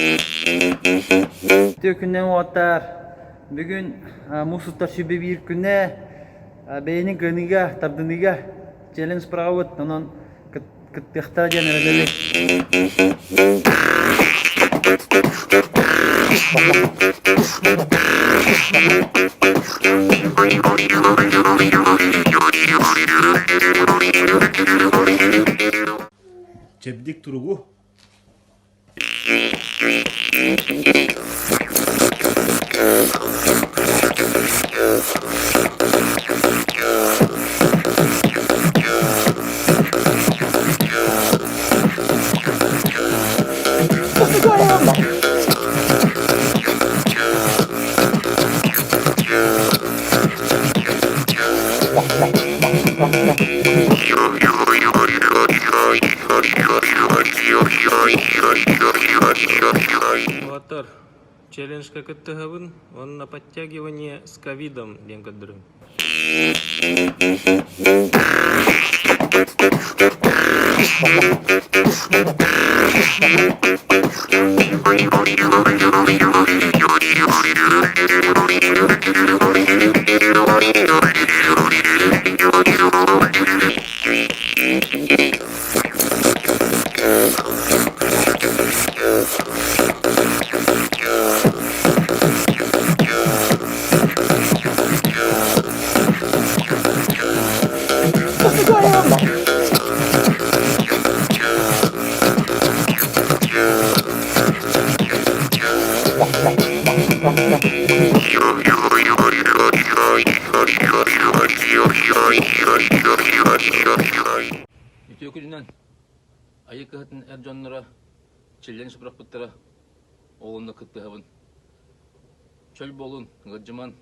Үтүө күнүнэн уолаттар! Бүгүн муус устар сүбэ биир күнэ бэйэни кыаныыга, тардыныыга челлендж быраҕабыт. Онон кыттыахтара диэн эрэнэбит. Чэбдик туругу Уолаттар, челленджка кыттыһабын уонна подтягивание с ковидом диэн көрдөрүҥ. Үтүө күнүнэн Айыы кыһатын эр дьонноро челлендж бырахпыттара, ол онно кыттыһабын. Чөл буолун, ыалдьыман,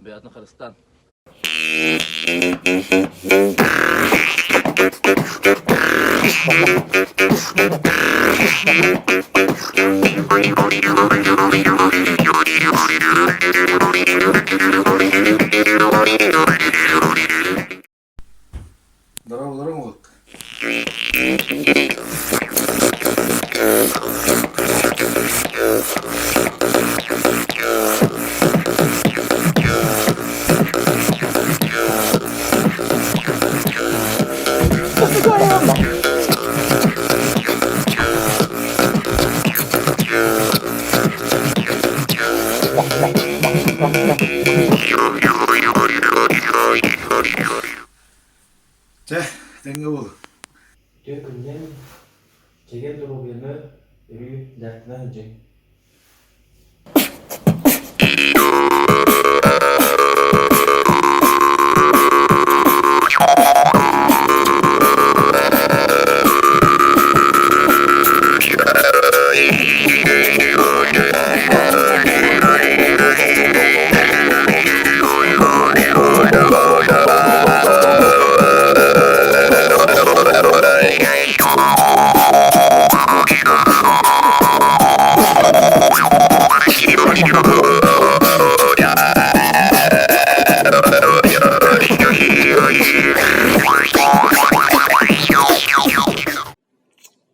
бэйэтин харыстаан. Дорооболоруҥ уот. Чэ, тэҥҥэ буол. Үтүө күнүнэн, чэгиэн доруобуйаны өрүү дьарыктана сылдьыҥ.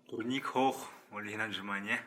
Турник хоох, ол иһин отжимание.